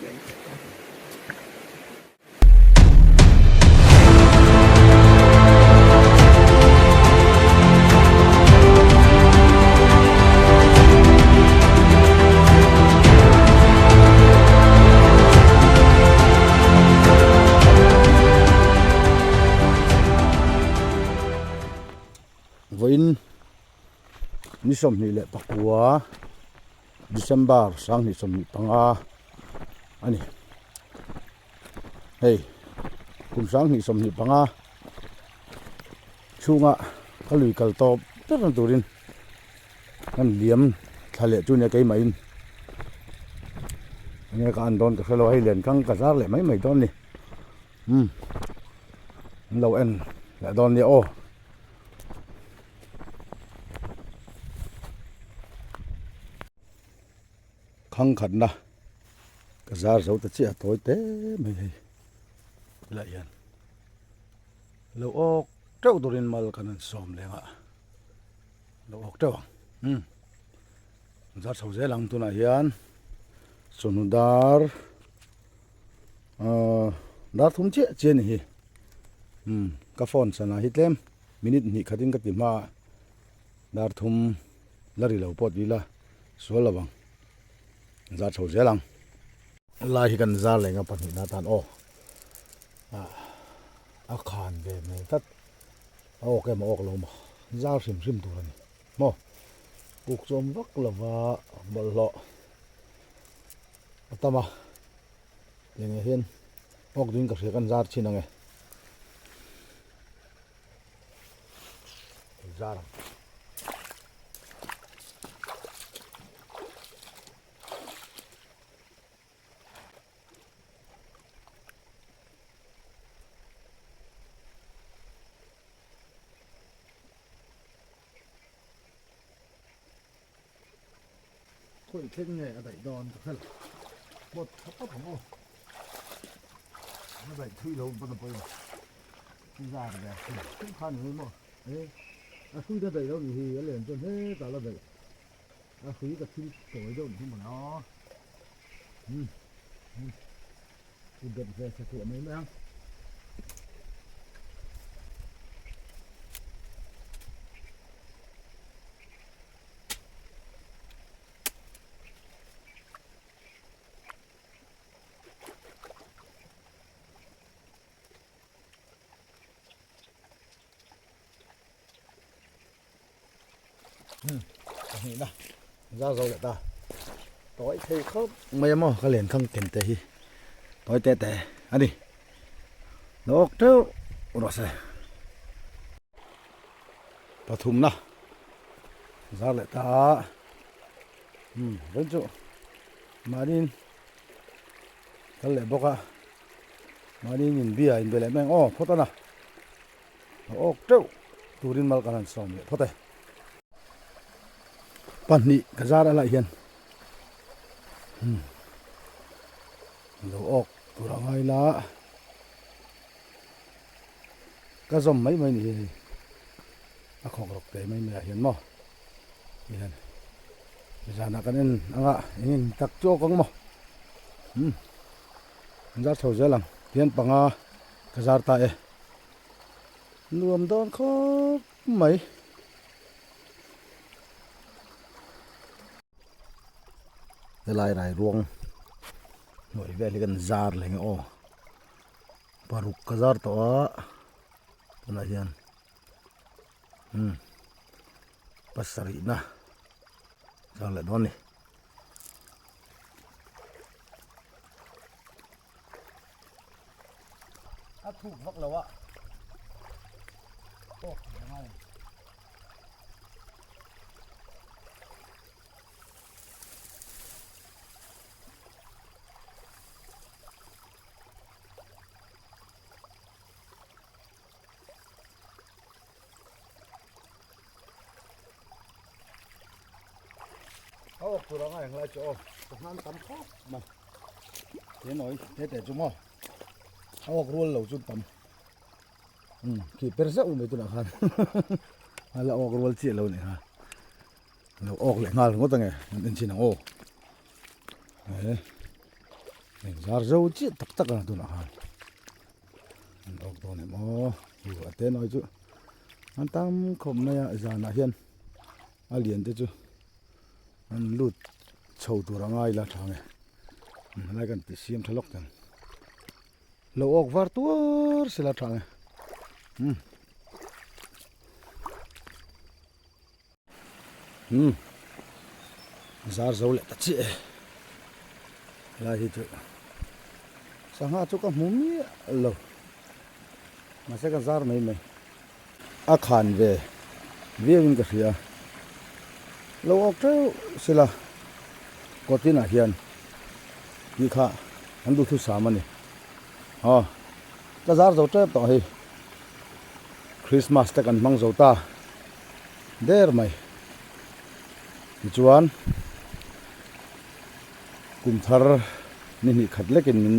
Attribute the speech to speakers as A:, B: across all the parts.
A: Vawiin ni 29 December 2025 a ni. Hei kum 2025 chhunga ka lui kal tawp ber na turin kan liam thla leh chu nia keimahin enge ka an dawn ka hrelo a hei len kang ka zar leh mai mai dawn a ni umm an lo en leh dawn nia aw. Khang khatna ka zar zo ta chiah a tawi te mai hei helaiah hian lo awk teuh turin mal kan han sawm leng a lo awk teuh ang umm zar chho zel ang tunah hian chawhnu dar ahh dar thum chiah chiah a ni hi umm ka phone sana hi tlem minute hnih khatin ka ti hma a dar thum la ri lo pawh ti ila sual lo ang zar chho zel ang. Lai hi kan zar leh nga pahnihna atan aw ah a khan ve hmel tlat a awk emaw awk lo maw zar hrim hrim tur a ni maw puk chu awm vak lo va bawlhhlawh a tam a tiangah hian awk ding ka hria kan zar thin ang e. Zar ang. Khawi thleng nge a daih dawn ka hre lo. Bawt tha tawp ang aw. A daih thui lo pawn a pawimawh. Zar ve hrim hrim kha ni mai maw. E a hrui ta daih lo ni hi a len chuan hetah la daih. A hrui ka thil tawi deuh ni hi mawni aw. Umm umm i bet ve satliah mai mai ang. Pahnih na zar zo leh ta tawi thei khawp mai a maw ka len thang ken te hi tawi te te a ni lawk teuh rawh se pathum na zar leh ta umm vawiin chu mahni kal leh bawk a mahni in bia in be leh mai ang aw phawt a na. A awk teuh turin mal kan han sawm leh phawt e. Pahnih ka zar a laih hian umm lo awk tur a ngai la ka zawm mai mai ni hi hei a khawk rawk te mai mai ah hian maw ti hian zanah kan en anga eng eng tak chu awk ang maw umm an zar chho zel ang tihian panga ka zar ta e. Nuam dawn khawp mai. Helai rai ruang hnuai vel hi kan zar leh nge aw paruk ka zar tawh a tunah hian umm pasarih na zar leh dawn a ni. A thuk vak lo a awk a ngai ang. A awk tur a ngai ang lai chu aw ka hman tam khawp mai. He nawi he teh chu maw a awk rual lo chu tam umm khi per zeuh mai tunah khan a la awk rual chiah lo a nih kha lo awk leh nghal ringawt ange an en chin ang aw he. Eng zar zo chiah tak tak a tunah khan an awk dawn em aw hu a te nawi chu an tam khawp mai a zanah hian a lian te chu an lut chho tur a ngai la tha nge helai kan ti siam tha lawk tang lo awk var tuar sela tha nge umm. Umm zar zo leh ta chiah e helai hi chu sangha chu ka hmu miah lo mahse ka zar mai mai a khan ve viau in ka hria lo awk teuh sela kawt inah hian tih kha an duhthusam a ni aw ka zar zo tep tawh hei Christmas te kan hmang zo ta. Der mai. Tichuan kum thar ni hnih khat lekin min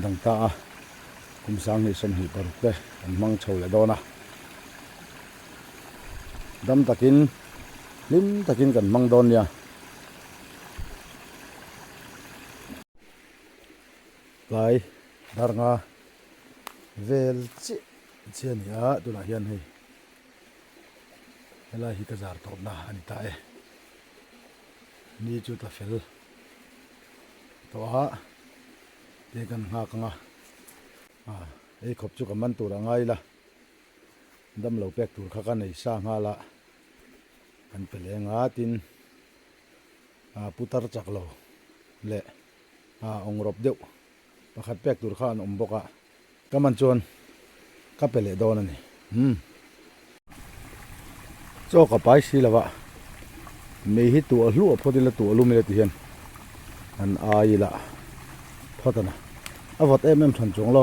A: dang ta a, kum 20 26 te an hmang chho leh dawn a. Dam takin hlim takin kan hmang dawn nia. Tlai dar nga vel chiah chiah a ni a, tunah hian hei. Helai hi ka zar tawpna a ni ta e. Ni chu tla fel tawh a, te kan nghak ang a, ah ei khawp chu ka man tur a ngai la, damlo pek tur kha ka nei sa nghal a, kan pe leng a tin ah putar chak lo leh ah awngrawp deuh pakhat pek tur kha an awm bawk a. Ka man chuan ka pe leh dawn a ni. Umm. Chaw ka pai si lo a, mei hi tuah hluah phawt ila tuah lum ila ti hian an ai ila phawt a na. A vawt em em than chuang lo.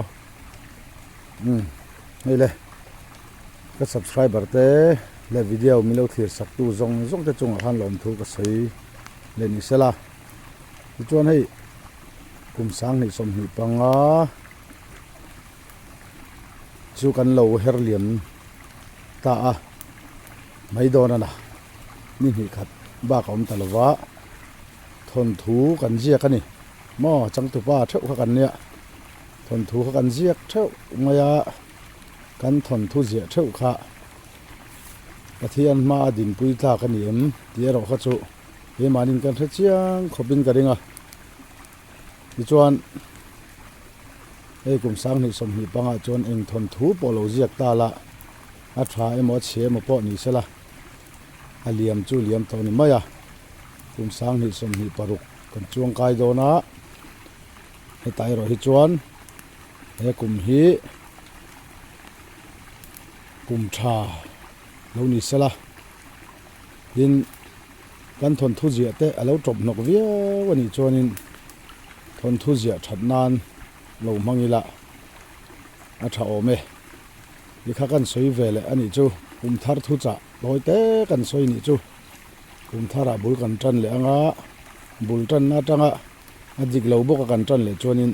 A: Umm. Hei le ka subscriber te leh video min lo thlir sak tu zawng zawng te chungah khan lawmthu ka sawi leh ni sela. Tichuan hei kum 2025 chu kan lo her liam ta a, mai dawn a na ni hnih khat bak a awm ta lo va, thawnthu kan ziak a ni maw changtupa theuh kha kan nia, thawnthu kha kan ziak theuh mai a, kan thawnthu ziah theuh kha Pathian hma a dinpui tlak a ni em tih erawh kha chu. Keimahni'n kan hre chiang khawpin ka ring a, tichuan hei kum 2025 pangah chuan eng thawnthu pawh lo ziak ta la, a tha emaw a chhia emaw pawh ni sela, a liam chu liam tawh a ni mai a, kum 2026 kan chuang kai dawn a, hetah erawh hi chuan he kum hi kum tha lo ni sela. Tin, kan thawnthu ziah te a lo tawp hnawk viau a nih chuanin thawnthu ziah that nan lo hmang ila a tha awm e. Ti kha kan sawi ve leh a nih chu, kum thar thu chah tawi te kan sawi nih chu kum tharah bul kan tan leh anga bul tanna atanga a dik lo bawka kan tan leh chuanin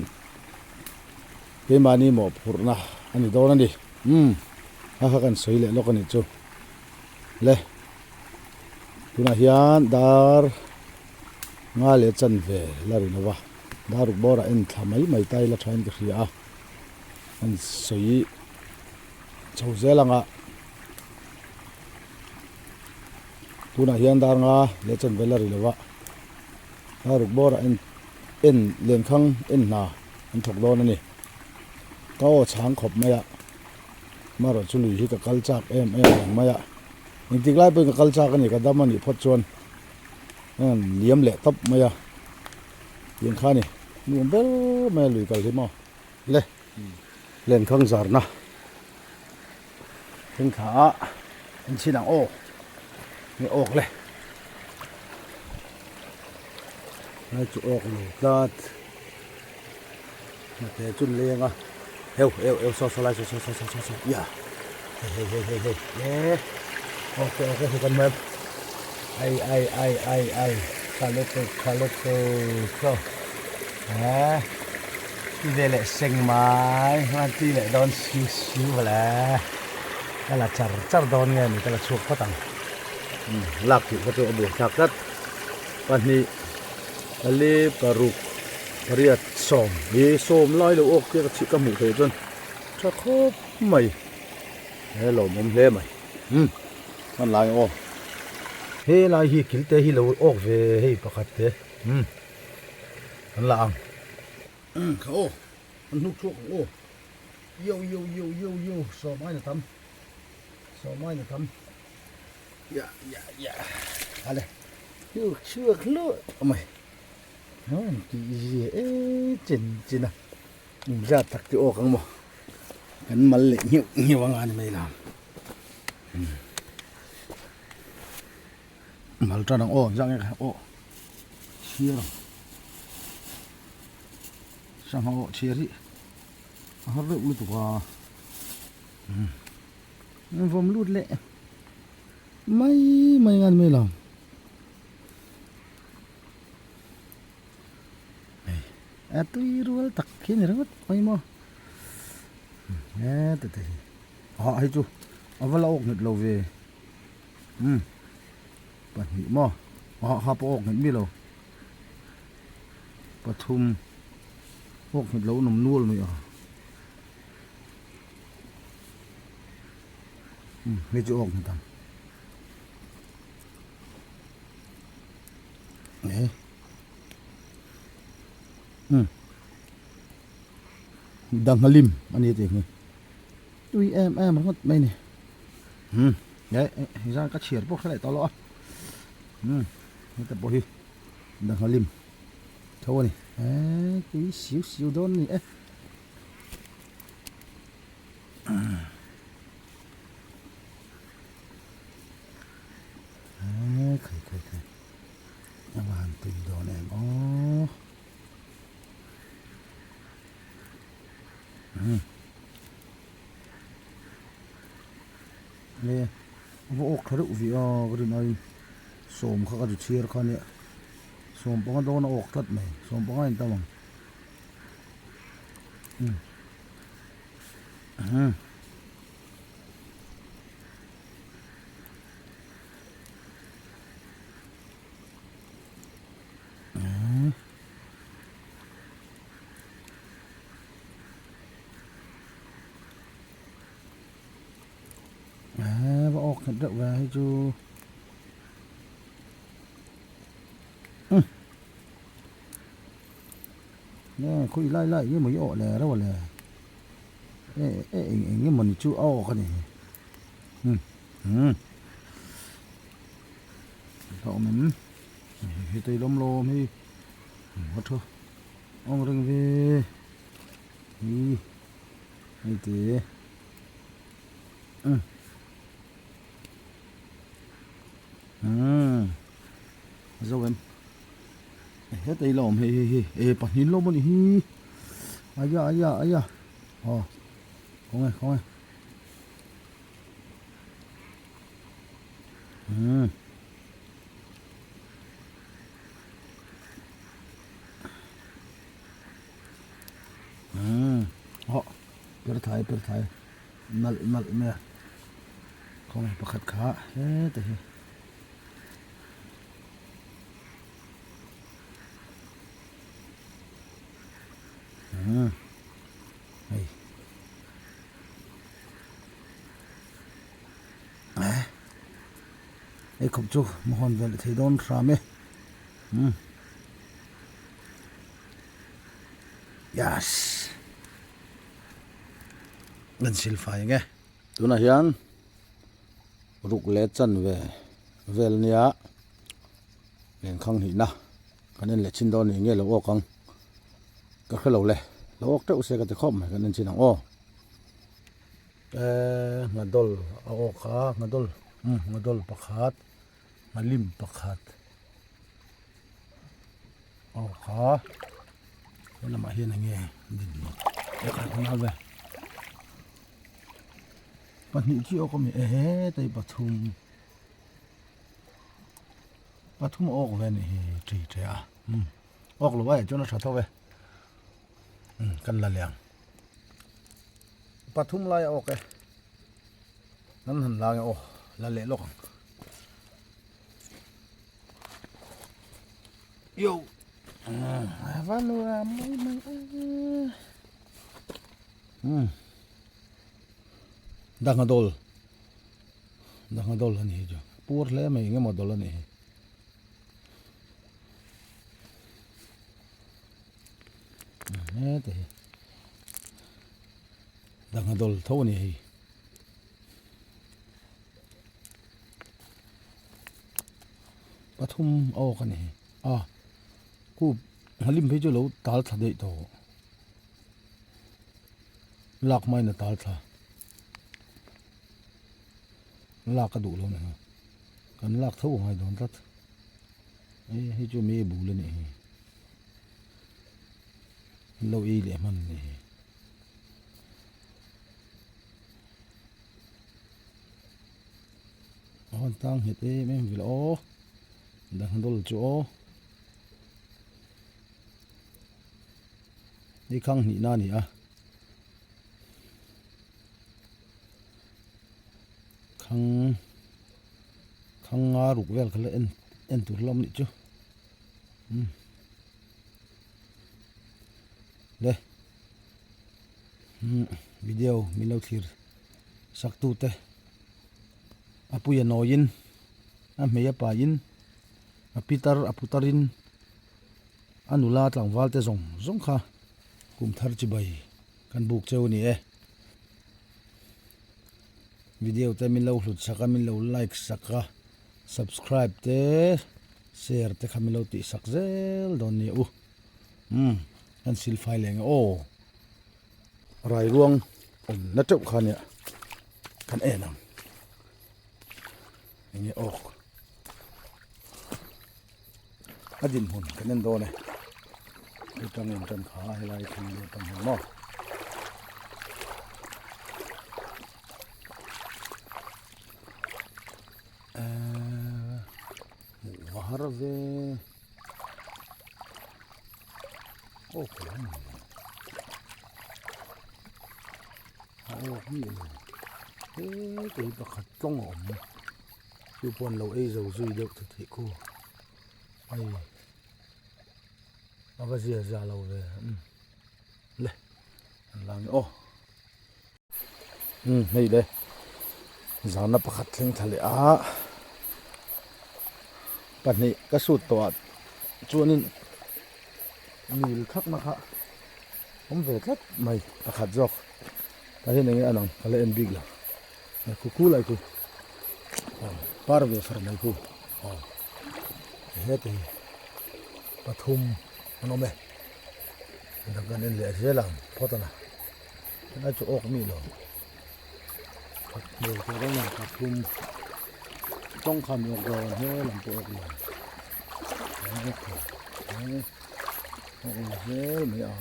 A: keimahni mawhphurhna a ni dawn a ni. Umm, kha kha kan sawi leh lawk a nih chu. Le tunah hian dar nga leh chanve la ri lova dar ruk bawrah en thla mai mai ta ila thain ka hria a an sawi chho zel ang a tunah hian dar nga leh chanve la ri lova dar ruk bawrah en en lenkhang en hna an thawk dawn a ni ka aw chhang khawp mai a. Marawh chu lui hi ka kal chak em em reng mai a, engtik lai pawhin ka kal chak a ni, ka dam a nih phawt chuan an liam leh tawp mai a, tiang kha a ni, nuam ber mai a lui kal hi maw le lenkhang zarna thleng thla a an chhin ang aw nge awk le lai chu awk lo tlat. Hnute chu an leng a, heu eu eu saw saw lai saw saw saw saw saw saw ya hei hei hei hei hei le ok ok hei kan hmu em ai ai ai ai ai tha lutuk tha lutuk saw he ti ve leh seng mai hman ti leh dawn siu siu vale ka la char char dawn nge ni ka la chhuak phawt ang lak tih kha chu a buaithlak tlat pahnih pali paruk. Pariat sawm hi sawm lai lo awk te ka chhih ka hmuh theih chuan tha khawp mai he lawmawm hle mai umm hman lai aw he lai hi kil te hi lo awk ve hei pakhat te umm an la ang umm kha aw an hnuk chhuak ang aw yo yo yo yo yo sawm aina tam sawm aina tam ya ya ya ale hnuk chhuak hluah mai. Heng tih zia e chen chen a inzat tak te awk ang maw kan mal leh ngheuh ngheuh anga ni mai lo mal tan ang aw zah nge kha aw chhiar ang sangha aw chhiar hi a har reuh lutuk a vawm lut leh mai mai anga ni mai lo. A tui rual tak khi a ni ringawt mai maw heta te hi ah hei chu a va la awk nghet lo ve umm pahnih maw ah ha pawh awk nghet mi lo pathum awk nghet lo an awm nual mai a umm hei chu awk nghet ang. Dangha lim a ni tih hi tui em em ringawt mai a ni umm hei zan ka chhiar pawh hre leh tawh lo a umm heta pawh hi dangha lim tho a ni eee tui siu siu dawn a ni e. Eee khai khai khai a va han tui dawn em aw umm le a va awk tha reuh ve a ka rin aiin sawm kha ka zu chhiar kha nia sawm panga dawn a awk tlat mai sawm panga in tam ang umm umm. Va awk nghet reuh ve hei chu nge khawi lai lai nge maw i awh le reuh a le e e eng eng nge mawni chu a awk a ni umm umm a awm em hei tei lawm lawm hei a tha awm reng ve hi hei te umm umm a zo em heta hi la awm hei hei hei e pahnih an la awm a nih hi aya aya aya aw khawnge khawnge umm umm aw per thai per thai nalh nalh mai a khawnge pakhat kha heta hi. Hei hei khawp chu ma hawn ve leh thei dawn hram e umm yes kan sil fai ang e tunah hian. Ruk leh chanve vel nia lenkhang hnihna kan en leh chin dawn ni nge lo awk ang ka hre lo le lo awk teuh se ka ti khawp mai kan en chin ang aw eee nghadol a awk a nghadol umm nghadol pakhat nghalim pakhat a awk a helamah hian enge dinhmun a ve. Pahnih chi awk a mi ehe tei pathum pathum a awk ve a nih hi ṭi ṭe a umm awk lo a eh chuan a ṭha tho e umm kan la leh ang pathum lai a awk e kan han la ang aw la leh lawk ang yo. A va nuam mai mai a. Umm dangha dawl dangha dawl a ni hi chu pur hle mai eng emaw dawl a nih hi. Hete hi dangha dawl tho a ni hei. Pathum a awk a ni hi a khup halim phei chu lo tal thla daih tawh lak hmain a tal thla lak a duh lo ni kan lak tho a ngai dawn tlat hei hei chu mi bul a nih hi an lo ei leh hman a nih hi. A hawn tang nghet em em vil aw dangdol chu aw hei khang hnih na a ni a khang khang nga ruk vel kha la en en tur hlawm a nih chu umm le umm video min lo thlir sak tu te. A pui a nawiin a hmei a paiin a pitar a putarin a nula tlangval te zawng zawng kha kum thar chibai kan buk cheu a ni e. Video te min lo hlut sak a min lo like sak a subscribe te share te kha min lo tih sak zel dawn nia u umm kan silfai leh ang e aw. Rairuang awm na teuh kha nia kan en ang enge awk a dinhmun kan en dawn e hei tang in tan kha helai thing deuh tang hian maw ehh hmuh a har ve. Awk lo a ni a awk mi lo he tei pakhat tlawng a awm chu pawh an lo ei zo zui deuh ta theih khu hei a va zia zia lo ve umm le an la ang e aw umm hei le zana pakhat thleng thla leh a pahnih ka sut tawh ah chuanin mil thak na kha awm ve tlat mai pakhat zawk tah hian enge a lang ka la en bik lo khu khu lai khu aw par ve far mai khu aw heti pathum an awm e dang kan en leh zel ang phawt a na. Helai chu awk mi lo khat hmel tur a ni pathum tawng kha mi awk dawn he lam pawh awk lo awk lo awk lo zel mai a.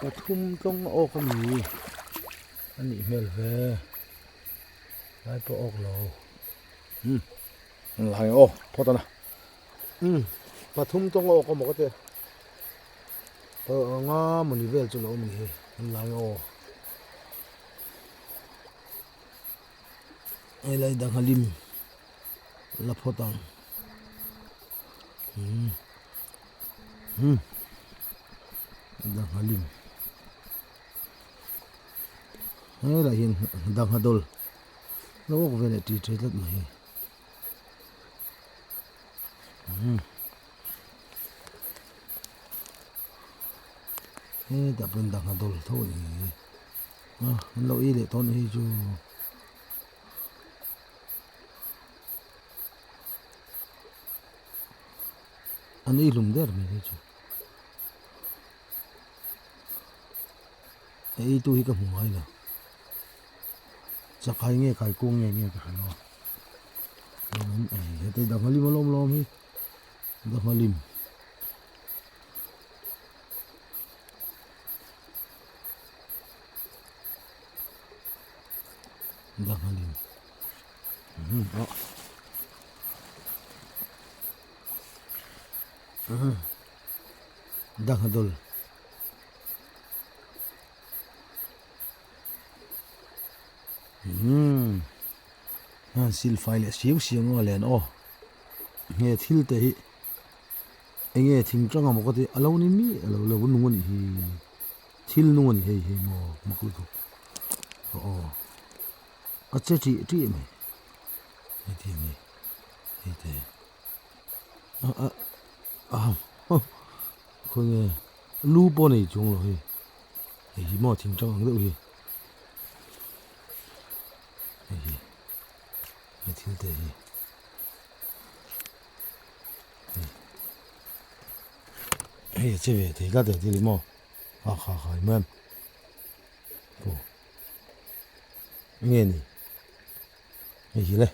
A: Pathum tawng a awk a ni a nih hmel ve lai pawh awk lo umm. Lai aw phawt a na umm pathum tawng awk a maw ka ti a nga mawni vel chu lo awm a ni hei an lai aw hei lai dangha lim la phawt ang umm umm dangha lim helai hian dangha dawl lo awk vel leh ṭi ṭi tlat mai hei. Hetah pawhin dangha dawl tho a ni a an lo ei leh tawh a nih hi chu. An ei hlum der mai hi chu. A ei tu hi ka hmu ngai lo. Chakai nge kai kung nge nge ka hre lo a. Hete dangha lim alawm lawm hi dangha lim. Dangha lim. Dangha dul. Umm. Hian silfai leh siau siau ang a len aw nge thil te hi enge thing tang amaw ka ti a lo ni miah lo lo nung a nih hi thil nung a ni hei hei maw mak lutuk aw a che tih tih mai hetiang hi hei te a a a khawnge lu pawh nei chuang lo hei hei hi maw thing tang ang deuh hi. Hei hi he thil te hi hei hei a che ve thei tlat e thil hi maw ha kha kha i mem aw enge ni hei hi le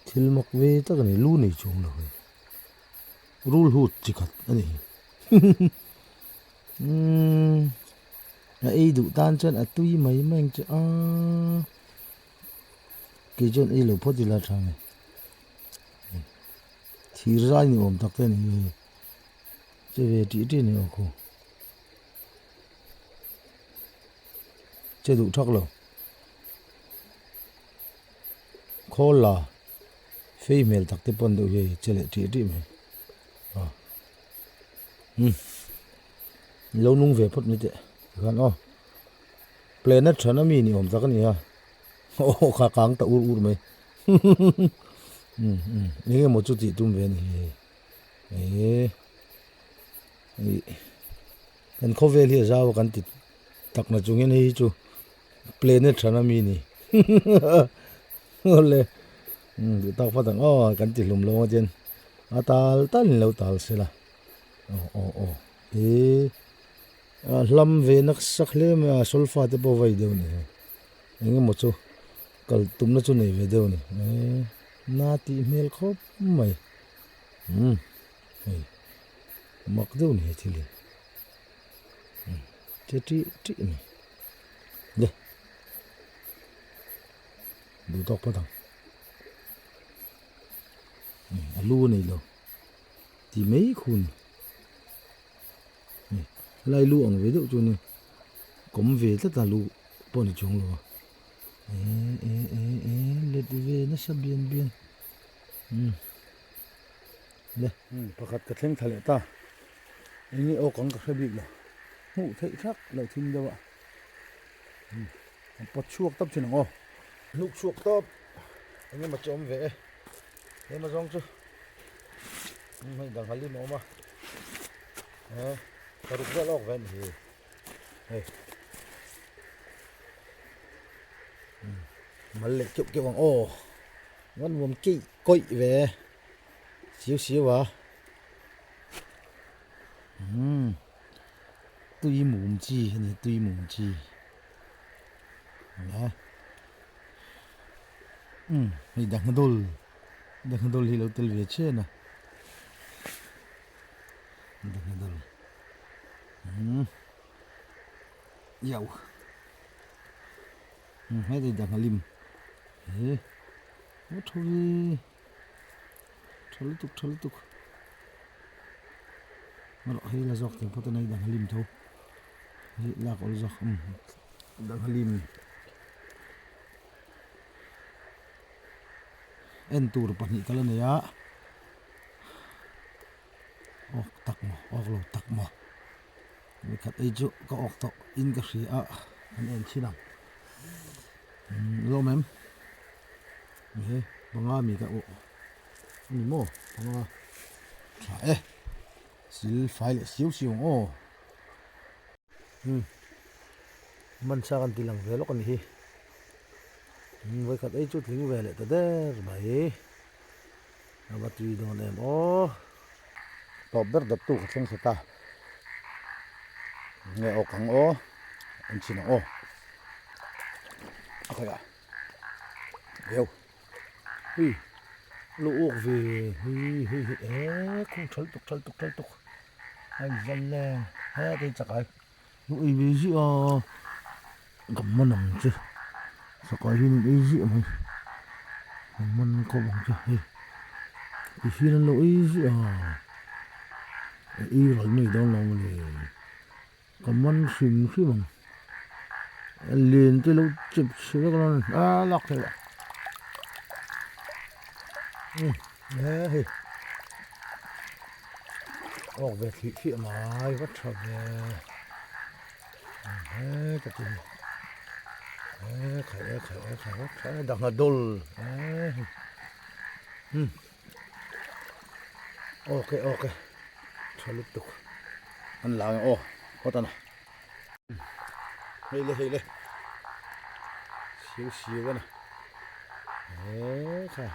A: thil mak ve tak a ni lu nei chuang lo hei rul hut chi khat a ni hi. Umm a ei duh tan chuan a tui mai mai ang chu a kei chuan ei lo phawt ila tha nge thir zai ni awm tak te ani hei che ve tih tih ani aw khaw che duh thak lo khawl la fei hmel tak te pawn deuh hi che leh tih tih mai a. Umm lo nung ve phawt mai teh tikhan aw planet thana mi ni awm tak a ni a aw kha kang ta ur ur mai umm umm eng emaw chu tih tum ve a ni hei eh ih kan khawvel hi a zau a kan ti tak na chung hian hei hi chu planet thana mi ni awle umm duh tak phawt ang aw kan ti hlum lo ang a chuan a tal tal in lo tal se la aw aw aw he a hlam ve nasa hle mai a solfa te pawh vai deuh a ni hei eng emaw chu kal tumna chu nei ve deuh a ni eh na tih hmel khawp mai umm hei mak deuh a ni he thil hi umm che tih tih a ni le duh tawk phawt ang. A lu a nei lo ti mai khu a ni hei helai lu ang ve deuh chu a ni kawm ve tlat a lu pawh a ni chuang lo a eh eh eh eh let ve nasa bian bian umm le pakhat ka thleng thla leh ta eng nge awk ang ka hre bik lo hmuh theih thak loh thim deuh a umm an pawt chhuak tawp thin ang aw hnuk chhuak tawp. Eng emaw chu awm ve e tlem azawng chu hei dang halim a awm a eh paruk vel awk ve a ni hi hei mal leh keuh keuh ang aw van nuam keih kawih ve siu siu a umm tui mum chi a ni tui mum chi eh. Umm hei dahngadul dahngadul hi lo tel ve chian a dahngadul umm iau umm heti danghalim he a tha ve tha lutuk tha lutuk erawh hei la zawk thei phawt a nei danghalim tho hei lak awl zawk umm danghalim. En tur pahnih kal a nei a awk tak maw awk lo tak maw vawikhat ei chu ka awk tawh in ka hria a an en thin ang umm lawm em he panga mi ka awh a ni maw panga tha e sil fai leh siau siau ang aw umm hmansa kan ti lang ve lawk a ni hi. Vawikhat ei chu tling ve leh ta der mai. A va tui dawn em aw. Tawp ber dawt tu ka thleng thla ta. Nge awk ang aw. En chhin ang aw. A khawiah. Viau. Hui. Lu uk ve. Hi hi hi. E khung thal tuk thal tuk thal tuk. Ai zan le. He tei chakai. Lu ei ve ziah a ka man ang che sakai hian in ei ziah mai ka man khawp ang che hei ti hian an lo ei ziah a a ei ral mai dawn lo mawle ka man hrim hrim ang. Len te lo chep chhe vek alawm a lak theih loh umm he hei awk ve thlih thlih mai va tha ve he ka ti hi he khai e khai e khai va tha e dangha dawl he hei umm awk e awk e tha lutuk an la ang aw phawt a na. Hei le hei le siu siu a ni he kha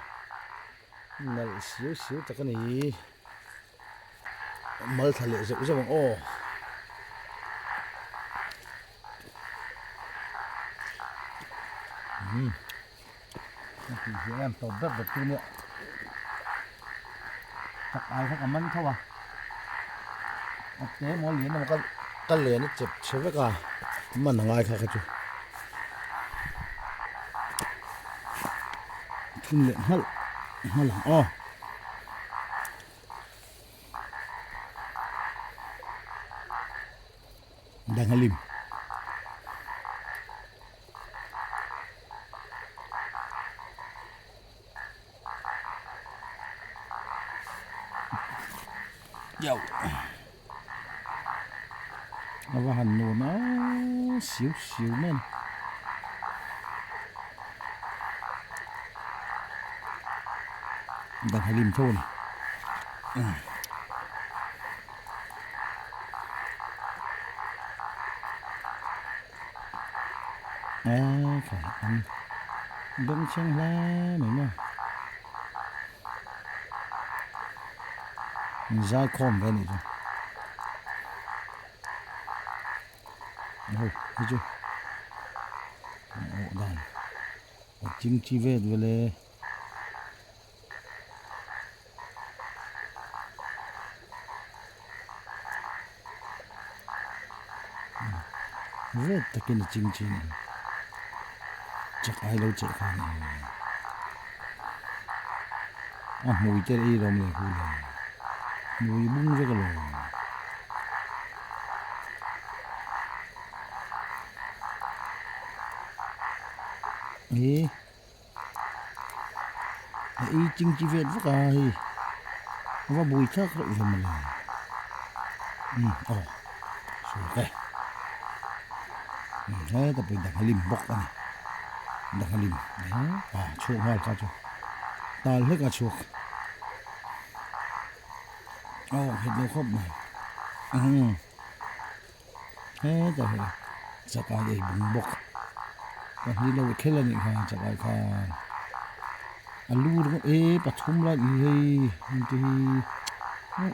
A: nalh siu siu tak a ni mal thla leh zeuh zeuh ang aw. Umm a tih hi em tawp ber ber tu nia chak ai kha ka man tho a a te maw lian emaw ka ka len a chep chhe vek a man a ngai kha kha chu thun leh nghalh nghalh ang aw. Danghalim. Yo. A va han nuam a siu siu mai a ni. Danghalim tho a ni. A khai an bengchheng hle mai maw in zai khawm ve anih chu aw hei chu an awh dan a chingchi vet vel e. Vet takin a ching chin a chak ai lo cheh khan a hmui te ei lawm leh hu le hmui bung vek alawm. Hi. A ei ching chi vet vak a hei a va bui thlak reuh ve mawle umm aw suak e umm heta pawh hi dangha lim bawk a ni dangha lim a chhuak nghal kha chu tal hlek a chhuak aw nghet lo khawp mai umm. Heta hi chakai ei bung bawk pahnih lo khel a nih kha chakai khan a lu ringawt e pathum lai ni hei heng te hi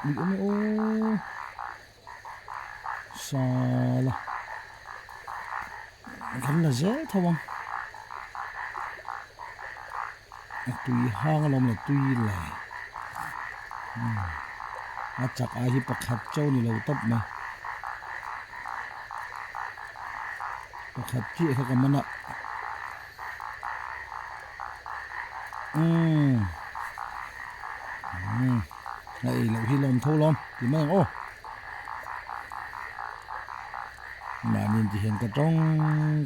A: ui awm e aw sala kan la zel tho ang a tui hang alawm le tui le a chak ai hi pakhat chauh ni lo tawp mai pakhat chiah kha ka man a umm umm a ei loh hi lawm tho lawm ti mai ang aw mahni in ti hian ka tawng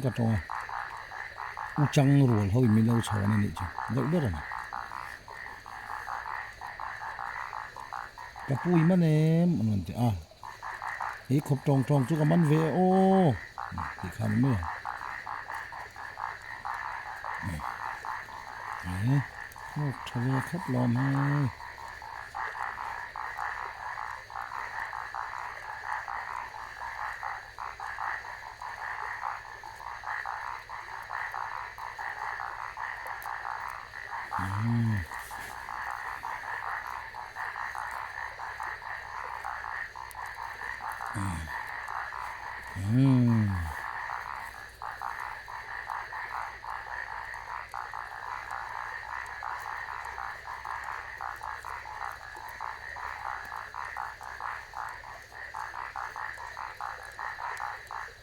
A: ka tawng a. U chang rual ho in min lo chhawn a nih chu deuh ber a ni. Ka pu i man em an rawn ti a, hei khawp tawng tawng chu ka man ve aw tih kha a ni mai ang. He hawk tha ve khawp lawm hei.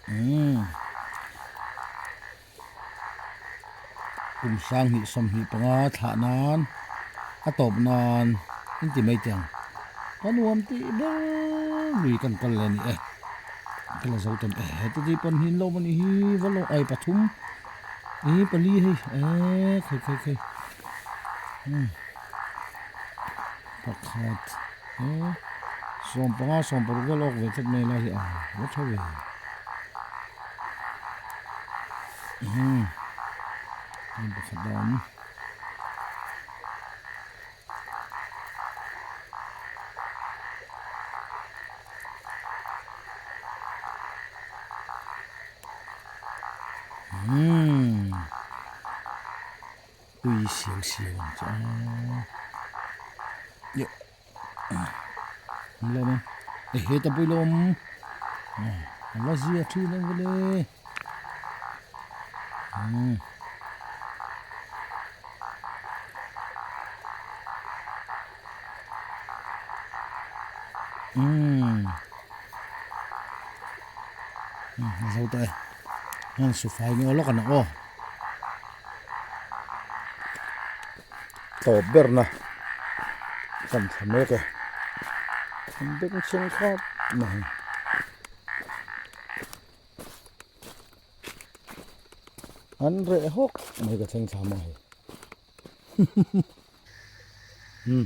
A: Umm kum sanghnih 25 thlah nan a tawp nan in ti mai teh ang ka nuam tih ber lui kan kal leh a ni e. Ka la zo tam e heta ti pawn hi an lo awm a nih hi va lo ai pathum ih pali hei eh khai khai khai umm pakhat eh sawmpanga sawmparuk vel awk ve tlat mai lai hi a va tha ve umm pakhat a awm. Umm ui siau siau ang chu a yeuh an lo awm e heta pawh i lo awm a la zia thin ang vele umm. Umm a zo ta e heng sufai nge lawk an aw tawp ber na kan thla mek e an bengchheng khawp mai. An reh hawk mai ka thleng thla maw hei umm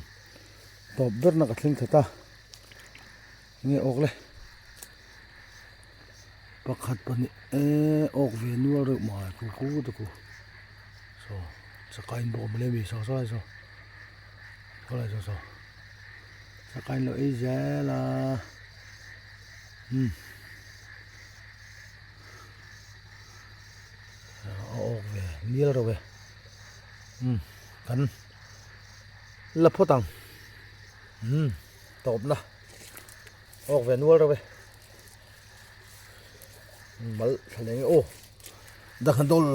A: tawp ber na ka thleng thla ta nge awk le pakhat pahnih eee awk ve nual reuh mai ku ku te ku saw chakai in bawm le mi saw saw lai saw saw lai saw saw chakai in lo ei zel a umm. A awk ve mial reuh e umm kan la phawt ang umm tawpna awk ve nual reuh e mal thla leh nge aw danghan dawl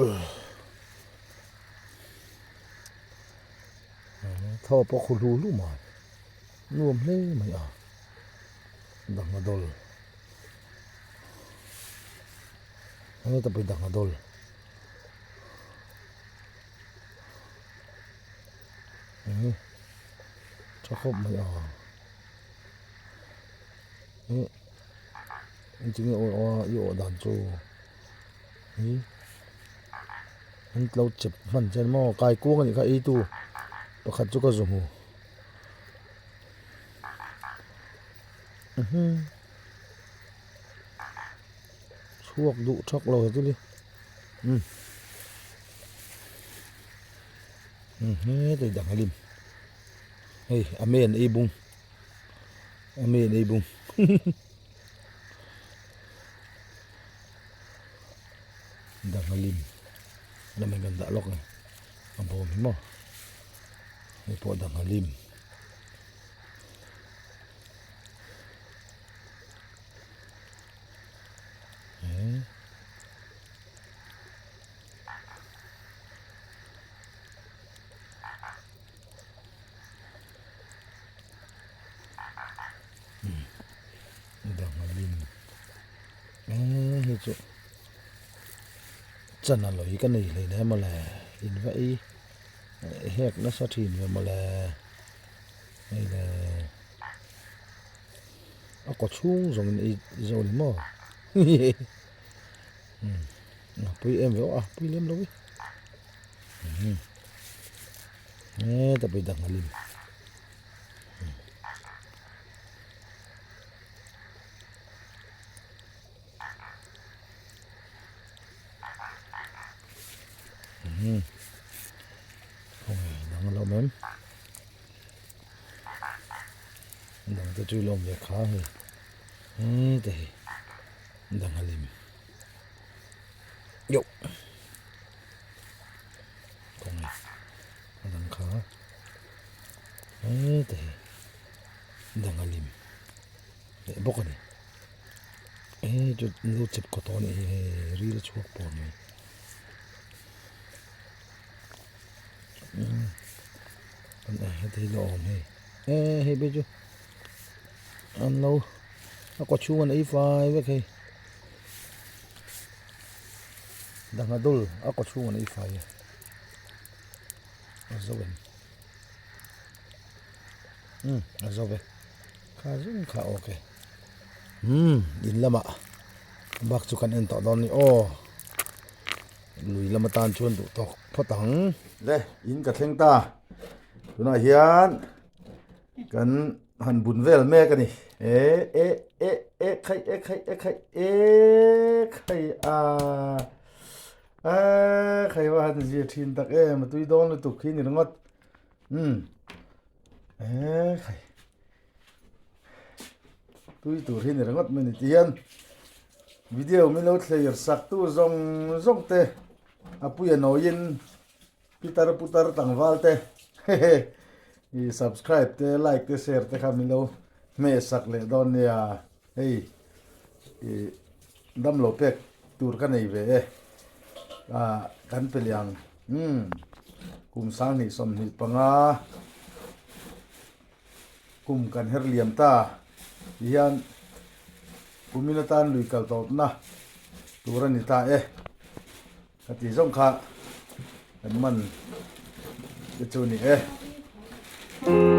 A: thaw pawh khu hlu hlu mai nuam hle mai a dangha dawl. Hei ta pawh dang a dawl eng tha khawp mai a eh engtin nge aw a i awh dan chu hi an lo chep hman che maw kaikuang a nih kha ei tu pakhat chu ka zu hmu. Chhuak duh thak lo he tili umm umm hetah dang a lim hei a men ei bung a men ei bung dang a lim lam in kan dah lawk ang a bawm hi maw hei pawh dang a lim. Hei chu chan a lawi ka nei hleinem mawle in va ei hek nasa thin ve mawle. Hei le a kaw chhung zawng in ei zo ni maw umm a pui em ve aw a pui lem lo e umm heta pawh hi dang a lim. Umm khawnge dang a lo awm em dang te chu ilo awm ve kha hei heta hi dang a lim yoh khawnge a dang kha heta hi dang a lim leh bawk a ni. Hei chu lo chep kawt a nih hi hei ril a chhuak pawh mai umm heti hi la awm hei eh hei phei chu an lo a kaw chhung an ei fai vek hei dangha dul a kaw chhung an ei fai a a zo em umm a zo ve kha zung kha okay. Umm in lamah. Bak chu kan en tawh dawn ni aw. Lui lam atan chuan duh tawk phawt ang. Le in ka thleng ta. Tunah hian kan han bun vel mek a ni. E e e e khai e khai e khai e khai a a khai va han zia thin tak em a tui dawn lutuk khi ni ringawt. Umm e khai. Tui tur hi ni ringawt mai ni ti hian video min lo thlir sak tu zawng zawng te a puia nawiin pitar putar tlangval te hehe i subscribe te like te share te kha min lo hmeh sak leh dawn nia hei i damlo pek tur ka nei ve e ah kan pe leh ang umm kum 20 25. Kum kan her liam ta ti hian kumin atan lui kal tawpna tur a ni ta e. Ka tih zawng kha kan man te chu a ni e.